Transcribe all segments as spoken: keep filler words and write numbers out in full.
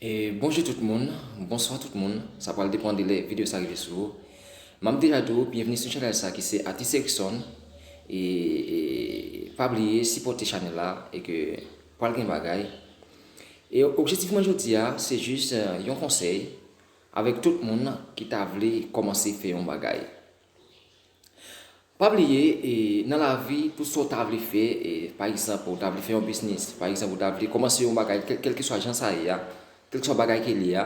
E bonjou tout moun, bonswa tout moun, sa pral depann de lè videyo sa rive sou ou. M ap deja di w, byenvni sou chanèl sa ki se Atis Erickson. E, e pa bliye sipòte chanèl la e ke pral gen bagay. E objektif mwen jodi a, se jis eh, yon konsèy avèk tout moun ki ta vle kòmanse fè yon bagay. Pa bliye, e, nan lavi, tout sa w ta vle fè, e, pa egzanp, ou ta vle fè yon biznis, pa egzanp, ou ta vle kòmanse yon bagay, kèl, kèlkeswa jan sa ye a, kèlkeswa bagay ke li ye a,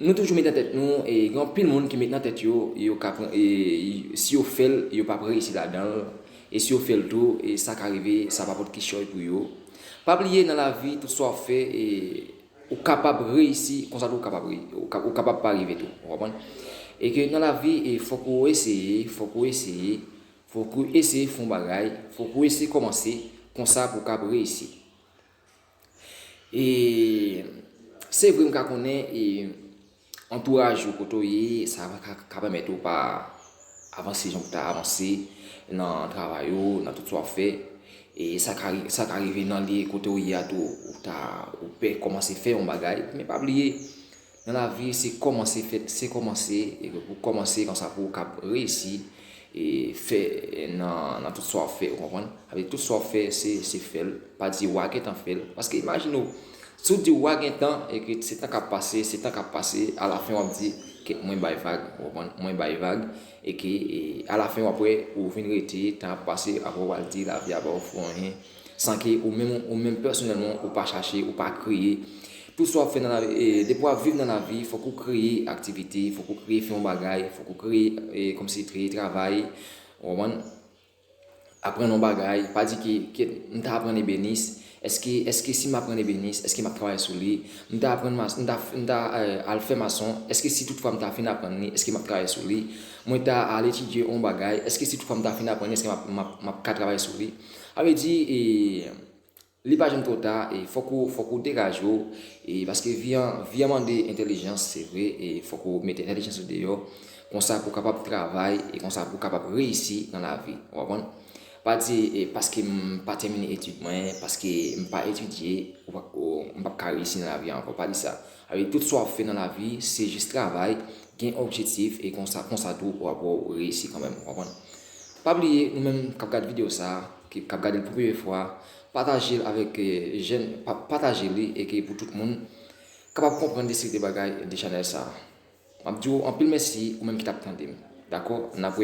nou toujou met nan tèt nou, e, gen anpil moun ki met nan tèt yo, yo ka pran, e, si yo fè l, yo p ap reyisi ladan l, e si yo fè l tou, e, sa ka rive, sa pa pot kichòy pou yo. Pa bliye, nan lavi, tout sa w ap fè, e, ou kapab reyisi, konsa tou ou kapab, ou kapab pa rive tou, ou konprann? E ke nan lavi, e fòk ou eseye, fòk ou eseye, fòk ou eseye fè yon bagay, fòk ou eseye kòmanse, konsa pou ou kapab reyisi. E se vre m ka konnen, e antouraj ou kote w ye, sa ka, ka pèmèt ou pa avanse jan pou ta avanse nan travay ou, nan tout sa w ap fè. E sa ka, sa ka rive nan lye kote w ye a tou, ou ta, ou pè kòmanse fè yon bagay. Men pa bliye, nan lavi, se kòmanse fè, se kòmanse, e pou kòmanse konsa pou w kab reyisi, e fè nan, nan tout sa w ap fè, ou konprann? Avèk tout sa w ap fè, se, se fè l. Pa di w a gentan fè l. Paske imajine w, si w di w a gentan, e ke se tan k ap pase, se tan k ap pase, alafen w ap di, kèt mwen bay vag, ou konprann? Mwen bay vag, e ke, e, alafen w ap wè, ou vin rete, tan ap pase, apre w al di lavi a ba w fou anyen, san ke ou menm, ou menm pèsonèlman, ou pa chache, ou pa kreye. Tout sa w ap fè nan lavi, e, depi w ap viv nan lavi, fòk ou kreye aktivite, fòk ou kreye fè yon bagay, fòk ou kreye, e, kòmsi kreye travay, ou konprann? Aprann yon bagay, pa di ke, ke m ta aprann ebenis, èske, èske si m aprann ebenis, èske m ap travay sou li? M ta aprann mas-, m ta, m ta, eh, al fè mason, èske si toutfwa m ta fin aprann li, èske m ap travay sou li? Mwen ta al etidye yon bagay, èske si toutfwa m ta fin aprann li, èske m ap, m ap, m ap ka travay sou li? Sa vle di, e, li pa janm twò ta, e fòk ou, fòk ou degaje w, e paske vi an, vi an mande entèlijans, se vre, e fòk ou mete entèlijans ou deyò, konsa pou w kapab travay, e konsa pou w kapab reyisi nan lavi, ou konprann? Pa di, e, paske m pa tèmine etid mwen, paske m pa etidye, ou pa, ou, m p ap ka reyisi nan lavi a ankò, pa di sa. Avèk tout sa w ap fè nan lavi, se jis travay, gen objektif, e konsa, konsa tou, w ap, w ap reyisi kanmenm, ou konprann? Pa bliye, nou menm k ap gade videyo sa, ki, k ap gade l pou premye fwa, pataje l avèk, eh, jèn, pa, pataje li e ke pou tout moun kapab konprann de seri de bagay de chanèl sa. M ap di w anpil mèsi, ou menm ki t ap tande m. Dakò? N ap